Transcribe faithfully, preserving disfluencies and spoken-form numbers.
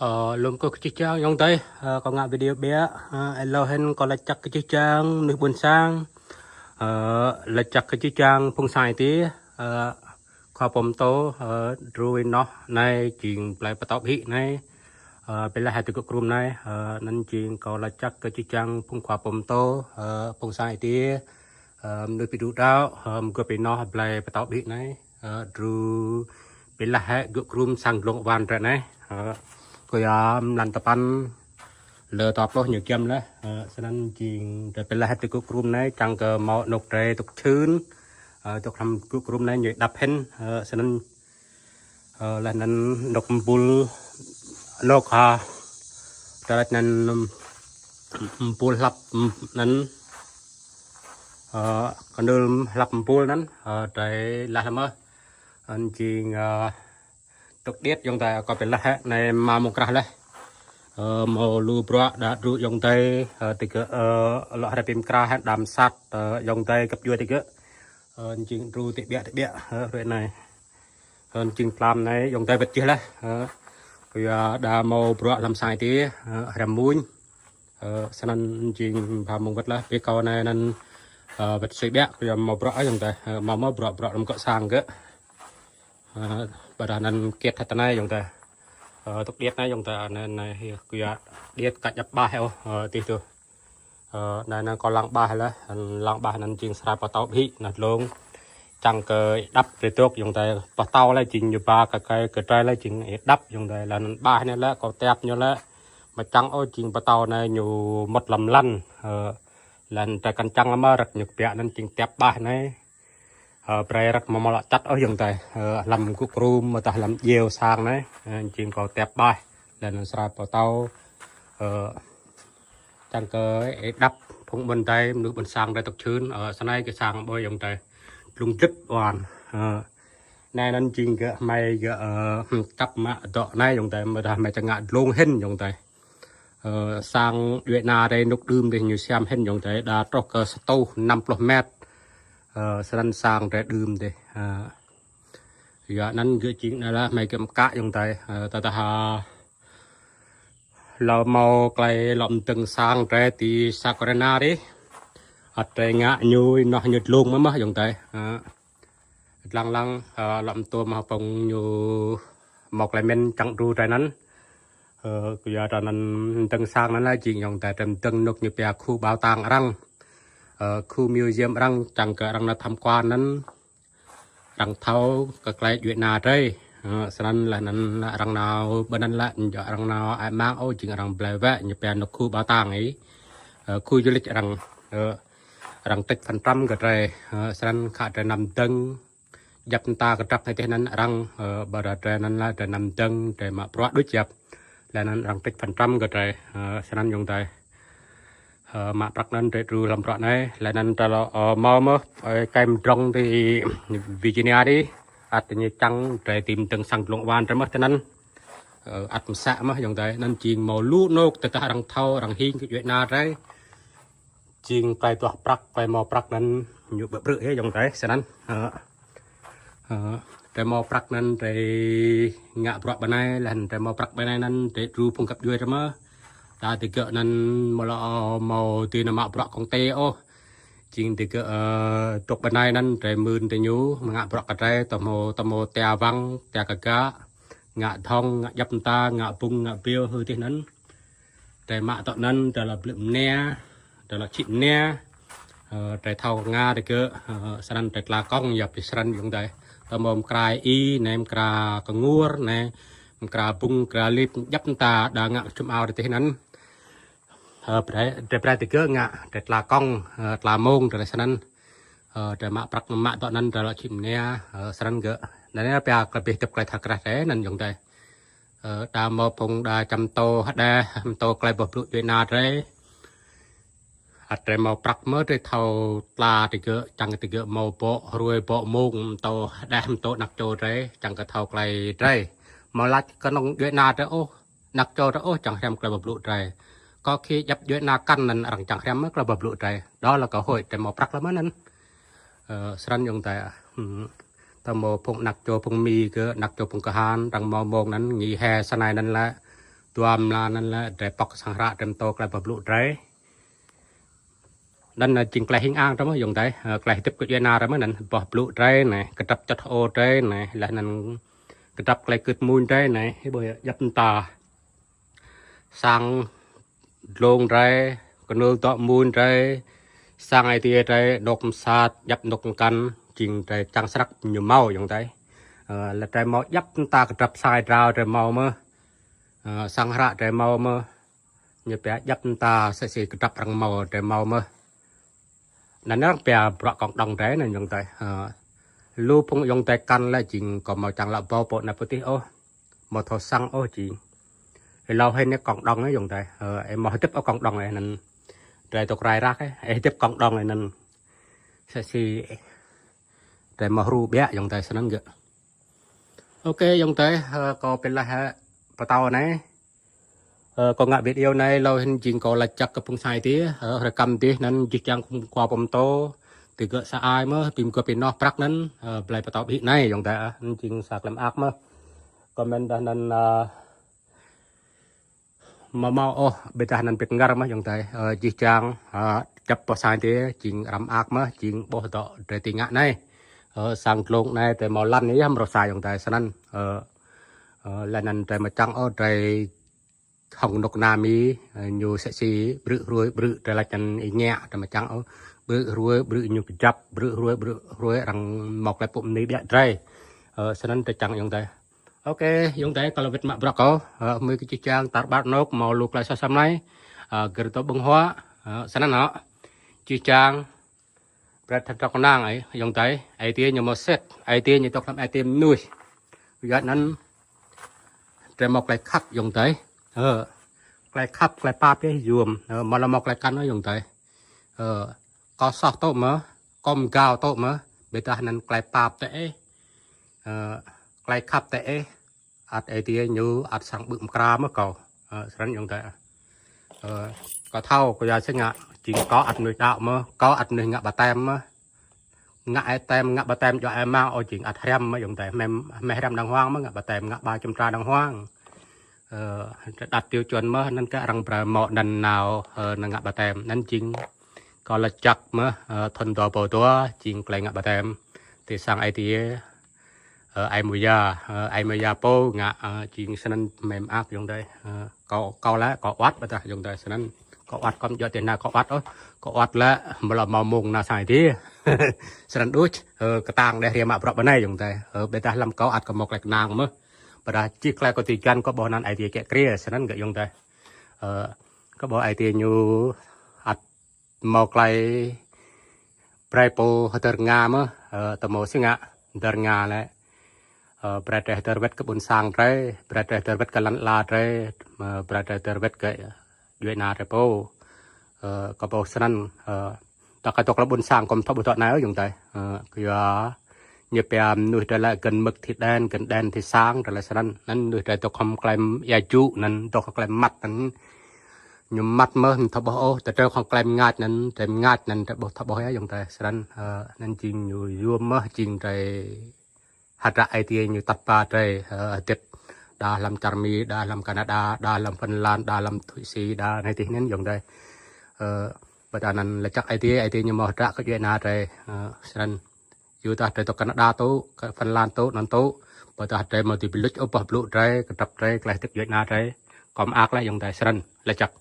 Ơ, lŏm kơ kơ čih čang ayŏng adei, ơ, kâo ngă video ƀiă, ơ, êlâo hĭn kâo lač jăk kơ čih čang mnuih ƀuôn sang, ơ, lač jăk kơ čih čang phung sang Aê Diê, ơ, khua pô mtô, ơ, drui noh anei jing blei ptâo ƀhĭ anei, ơ, bi leh hĕ ti gŭ krum anei, ơ, anăn jing kâo lač jăk kơ čih čang phung khua pô mtô, ơ, phung sang Aê Diê, ơ, mnuih bi đru đăo, ơ, mguôp ênoh blei ptâo ƀhĭ anei, ơ, drui bi leh hĕ gŭ krum sang dlông awan drei anei, ơ, kơ ya mlan tpăn lơ dua pluh ñu giăm leh, ơ, snăn jing drei bi leh hĕ ti gŭ krum anei čiăng kơ mâo anôk drei dôk čhưn, ơ, dôk hlăm gŭ krum anei ñu êđăp hĭn, ơ, snăn, ơ, leh anăn anôk mbul anôk ha, drei lač anăn mbul hlăp anăn, ơ, knưl hlăp mbul anăn, ơ, drei leh leh mơh. Anăn jing, ơ, dôk điêt ayŏng adei, kâo bi leh hĕ anei êma mông krah leh. Ơ, mâo lu bruă đa đru ayŏng adei, ơ, ti gơ̆, ơ, lŏ hriê bi mkra hĕ đa msat, ơ, ayŏng adei găp djuê ti gơ̆. Ơ, jing đru ti ƀiă ti ƀiă, ơ, hruê anei. Ơ, jing tlam anei ayŏng adei wĭt jih leh, ơ, kyua đa mâo bruă hlăm sang Aê Diê, ơ, hriăm mmuñ. Ơ, snăn jing ba mông wĭt leh, bi kâo anei anăn, ơ, wĭt sui ƀiă, kyua mâo bruă ayŏng adei, ơ, mâo mâo bruă bruă hlăm gŏ sang gơ̆. Ơ, ƀiădah anăn kiêt hĕ ti anei ayŏng adei. Ơ, dôk điêt anei ayŏng adei, anei, anei, kyua điêt ka djăp ƀaih ôh, ơ, ti tuh. Ơ, anei anăn kâo lăng ƀaih leh, lăng ƀaih anăn jing srai ptâo ƀhĭ, anăn dlông. Čiăng kơ êđăp drei dôk ayŏng adei, ptâo leh jing ñu ba kơ kơ kơ drei leh jing êđăp ayŏng adei, leh anăn ƀaih anei leh, kâo tep ñu leh. Mčăng ôh jing ptâo anei ñu mŭt hlăm lăn, ơ, leh anăn drei kăn čiăng leh mơh rơ̆k ñu kbiă anăn jing tep ƀaih anei. Ơ, brei rơ̆k mâo mâo lŏ čăt ôh ayŏng adei, ơ, hlăm gŭ krum, amâodah hlăm djiêu sang anei, ơ, jing kâo tep ƀaih, leh anăn srai ptâo, ơ, čiăng kơ êđăp phung ƀuôn adei, mnuih ƀuôn sang drei dôk čhưn, ơ, snei kơ sang ƀuôn ayŏng adei. Dlông dlĭt awan, ơ, anei anăn jing gơ̆ hmei gơ̆, ơ, kăp mă dŏ anei ayŏng adei, amâodah hmei čiăng ngă dlông hĭn ayŏng adei. Ơ, sang djuê ana drei anôk đưm dih ñu siam hĭn ayŏng adei, đa truh kơ sa êtuh năm pluh met. Ơ, snăn sang drei đưm dih. Ơ, ya anăn gơ̆ jing anei leh hmei gơ̆ mkă ayŏng adei. Ơ, tơdah, ơ, lŏ mâo klei lŏ mdơ̆ng sang drei ti sa kôrana dih, ăt drei ngă ñu ênoh ñu dlông mơh mơh ayŏng adei. Ơ, dlăng lăng, ơ, lŏ mtuôm hŏng phung ñu mâo klei mĭn čiăng đru drei anăn. Ơ, kyua drei anăn mdơ̆ng sang anăn leh jing ayŏng adei, drei mdơ̆ng anôk ñu pia khu bảo tàng arăng, ơ, khu museum arăng, čiăng kơ arăng nao tham quan anăn, arăng thâo kơ klei djuê ana drei. Ơ, snăn leh anăn arăng nao ƀơ anăn leh, arăng nao ai mang ôh, jing arăng blei wĕ ñu pia anôk khu bảo tàng ih. Ơ, khu du lịch arăng, ơ, arăng trích phần trăm kơ drei, ơ, snăn khă drei nao mdơ̆ng, djăp mta kdrăp hĕ ti anăn arăng, ơ, ƀiădah drei anăn leh drei nao mdơ̆ng, drei mă bruă đuč yap. Leh anăn arăng trích phần trăm kơ drei, ơ, snăn ayŏng adei. Ơ, mă prăk anăn drei đru hlăm bruă anei, leh anăn drei lŏ, ơ, mâo mơh, ơ, kem drŏng ti Virginia dih, ăt ñu čiăng drei ti mdơ̆ng sang dlông awan drei mơh ti anăn. Ơ, ăt msĕ mơh ayŏng adei, anăn jing mâo lu anôk tơdah arăng thâo, arăng hing kơ djuê ana drei. Jing klei duah prăk, klei mâo prăk anăn ñu ƀrư̆ ƀrư̆ yơh ayŏng adei, snăn. Ơ, ơ, drei mâo prăk anăn drei ngă bruă ƀơ anei, leh anăn drei mâo prăk ƀơ anei anăn drei đru phung găp djuê drei mơh. Đa digơ̆ anăn mâo lŏ mâo dưi nao mă bruă công ty ôh. Jing digơ̆, ơ, dôk ƀơ anei anăn drei mưn diñu, ngă bruă kơ drei, tơ mâo, tơ mâo tia wăng, tia kgă, ngă dhŏng, ngă djăp mta, ngă bŭng, ngă biêu, hư ti anăn. Drei mă dŏ anăn, drei lŏ blư̆ mnia, drei lŏ čhĭ mnia, ơ, drei thâo knga digơ̆, ơ, snăn drei tla kŏng, yap bi snăn ayŏng adei. Tơ mâo mkra i, anei mkra knguôr, anei mkra bŭng, mkra lip, djăp mta đa ngă čŭm ao drei ti anăn. Ơ, brei, drei brei digơ̆ ngă, drei tla kŏng, ơ, tla mông, drei snăn. Ơ, drei mă prăk mă dŏ anăn, drei lŏ čhĭ mnia, ơ, snăn gơ̆. Anăn pia klei bi hdĭp klei tha kreh drei anăn ayŏng adei. Ơ, đa mâo phung đa čăm mtô hđeh, mtô klei boh blŭ djuê ana drei. Ăt drei mâo prăk mơh drei thâo tla digơ̆, čiăng digơ̆ mâo bŏ hruê bŏ mông, mtô hđeh, mtô anak čô drei, čiăng kơ thâo klei drei. Mâo lač knŏng djuê ana drei ôh, anak čô drei ôh, čiăng hriăm klei boh blŭ drei. Kâo khi djăp djuê ana kăn anăn arăng čiăng hriăm mơh klei boh blŭ drei. Đó là cơ hội drei mâo prăk leh mơh anăn. Ơ, snăn ayŏng adei, hm, tơ mâo phung anak čô phung Mi kơ anak čô phung kahan, arăng mâo mông anăn, ngă hĕ snei anăn lĕ. dua mlan anăn lĕ drei pŏk sang hră drei mtô klei boh blŭ drei. Anăn, ơ, jing klei hing ang drei mơh ayŏng adei, ơ, klei hdĭp kơ djuê ana drei mơh anăn boh blŭ drei anei, kdrăp čŭt hơô drei anei, leh anăn kdrăp klei kưt mmuñ drei anei, ih ƀuh yơh, djăp mta sang dlông drei, knưl dŏ mmuñ drei, sang ai tiê drei, anôk msat, djăp anôk mkăn, jing drei čiăng snăk ñu mâo ayŏng adei. Ơ, leh drei mâo djăp mta kdrăp sang êa drao drei mâo mơh. Ơ, sang hră drei mâo mơh. Ñu pia djăp mta msĕ si kdrăp arăng mâo drei mâo mơh. Anăn arăng pia bruă cộng đồng drei anăn ayŏng adei. Ơ, lu phung ayŏng adei kăn lĕ jing kâo amâo čiăng lŏ ƀâo pô anei pô dih ôh. Amâo thâo săng ôh jing. Êlâo hĭn anei cộng đồng anei ayŏng adei. Ơ, ih amâo hdĭp ôh cộng đồng anei anăn. Drei dôk rai rah anei, ih hdĭp cộng đồng anei anăn. Msĕ si drei amâo hriê ƀiă ayŏng adei snăn gơ̆. Ok ayŏng adei, ơ, kâo bi leh, ơ, mtao anei. Ơ, kâo ngă video anei êlâo hĭn jing kâo lač jăk kơ phung sang ai tiê, ơ, hruê kăm dih anăn jih jang phung khua pô mtô, ti gơ̆ sa ai mơh, bi mguôp ênoh prăk anăn, ơ, blei mtao ƀhĭ anei ayŏng adei, ơ, anăn jing sa klei mơak mơh. Comment dah anăn, ơ, amâo mâo ôh, ƀiădah anăn bi kngăr mơh ayŏng adei, ơ, jih jang, ơ, djăp boh sang ai tiê, jing arăng mơak mơh, jing ƀuh dŏ drei ti ngă anei. Ơ, sang dlông anei drei mâo lăn yơh mrô sa ayŏng adei snăn, ơ, ơ, leh anăn drei amâo čiăng ôh drei hŏng knŭk kna Mi, ơ, ñu msĕ si ƀrư̆ hruê ƀrư̆ drei lač anăn êngiă drei amâo čiăng ôh. Ƀrư̆ hruê ƀrư̆ ñu kjăp, ƀrư̆ hruê ƀrư̆ hruê arăng mâo klei pŭ mni ƀiă drei. Ơ, snăn drei čiăng ayŏng adei. Ok, ayŏng adei kâo lŏ wĭt mă bruă kâo, ơ, hmưi kơ jih jang tar ƀar anôk mâo lu klei soh săm anei, ơ, gĭr dôk ƀơ̆ng huă, ơ, snăn hŏ. Jih jang brei thâo knang ai, ayŏng adei, ai tiê ñu mâo sĭt, ai tiê ñu dôk hlăm ai tiê mnuih. Kyua anăn drei mâo klei khăp ayŏng adei. Ơ, klei khăp, klei pap yơh yuôm, ơ, amâo lŏ mâo klei kăn ôh ayŏng adei. Ơ, kâo soh tŭ mơh, kâo mgao tŭ mơh, ƀiădah anăn klei pap tơ ih. Ơ, klei khăp tơ ih, ăt ai tiê ñu, ăt srăng ƀư̆ mkra mơh kâo. Ơ, snăn ayŏng adei. Ơ, kâo thâo, kyua si ngă, jing kâo ăt mnuih đăo mơh, kâo ăt mnuih ngă ƀaptem mơh. Ngă ƀaptem, ngă ƀaptem djŏ êmao, ơ, jing ăt hriăm mơh ayŏng adei, hmei, hmei hriăm đàng hoàng mơh, ngă ƀaptem, ngă ba čŭn tra đàng hoàng. Ơ, đăt tiêu chuẩn mơh, anăn kơ arăng brei mâo anăn nao, ơ, năng ngă ƀaptem, anăn jing kâo lač jăk mơh, ơ, thŭn dua êbâo dua, jing klei ngă ƀaptem. Ti sang ai tiê, ơ, ai mâo ya, ơ, ai mâo ya pô ngă, ơ, jing snăn hmei mơak ayŏng adei. Ơ, kâo, kâo lĕ, kâo wăt ƀiădah ayŏng adei snăn. Kâo wăt kâo amâo djŏ ti anei kâo wăt ôh, kâo wăt lĕ, amâo lŏ mâo mông nao sang ai tiê. Snăn đuč, ơ, ktang deh hriê mă bruă ƀơ anei ayŏng adei. Ơ, ƀiădah hlăm kâo ăt kâo mâo klei knang mơh. Ƀiădah jih klei kâo dưi găn kâo ƀuh anăn ai tiê kiă kriê, snăn gơ̆ ayŏng adei. Ơ, kâo ƀuh ai tiê ñu ăt mâo klei brei pô hdơr knga mơh, ơ, tơ mâo si ngă hdơr knga lĕ. Ơ, brei drei hdơr wĭt kơ ƀuôn sang drei, brei drei hdơr wĭt kơ lăn ala drei, ơ, brei drei hdơr wĭt kơ djuê ana drei pô. Ơ, kâo ƀuh snăn, ơ, tơ kâo dôk hlăm ƀuôn sang kâo amâo thâo ƀuh dŏ anei ôh ayŏng adei. Ơ, kyua ñu pia mnuih drei lĕ gần mực thì đen, gần đèn thì sáng, drei lĕ snăn. Anăn mnuih drei dôk hlăm klei êa jŭ anăn, dôk hlăm klei mmăt anăn. Ñu mmăt mơh, amâo thâo ƀuh ôh, tơdah hlăm klei mngač anăn, drei mngač anăn, drei ƀuh thâo ƀuh yơh ayŏng adei, snăn, ơ, anăn jing ñu yuôm mơh, jing drei hdră ai tiê ñu atăt ba drei, ơ, hdĭp. Đa hlăm čar Mi, đa hlăm Canada, đa hlăm Phần Lan, đa hlăm Thụy Sĩ, đa anei dih anăn ayŏng adei. Ơ, ƀiădah anăn lač jăk ai tiê, ai tiê ñu mâo hdră kơ djuê ana drei, ơ, snăn. Yuadah drei dôk Canada tŭ, kơ Phần Lan tŭ, anăn tŭ. Ƀiădah drei amâo dưi bi luč ôh boh blŭ drei, kdrăp drei, klei hdĭp djuê ana drei. Kâo mơak leh ayŏng adei snăn, lač jăk.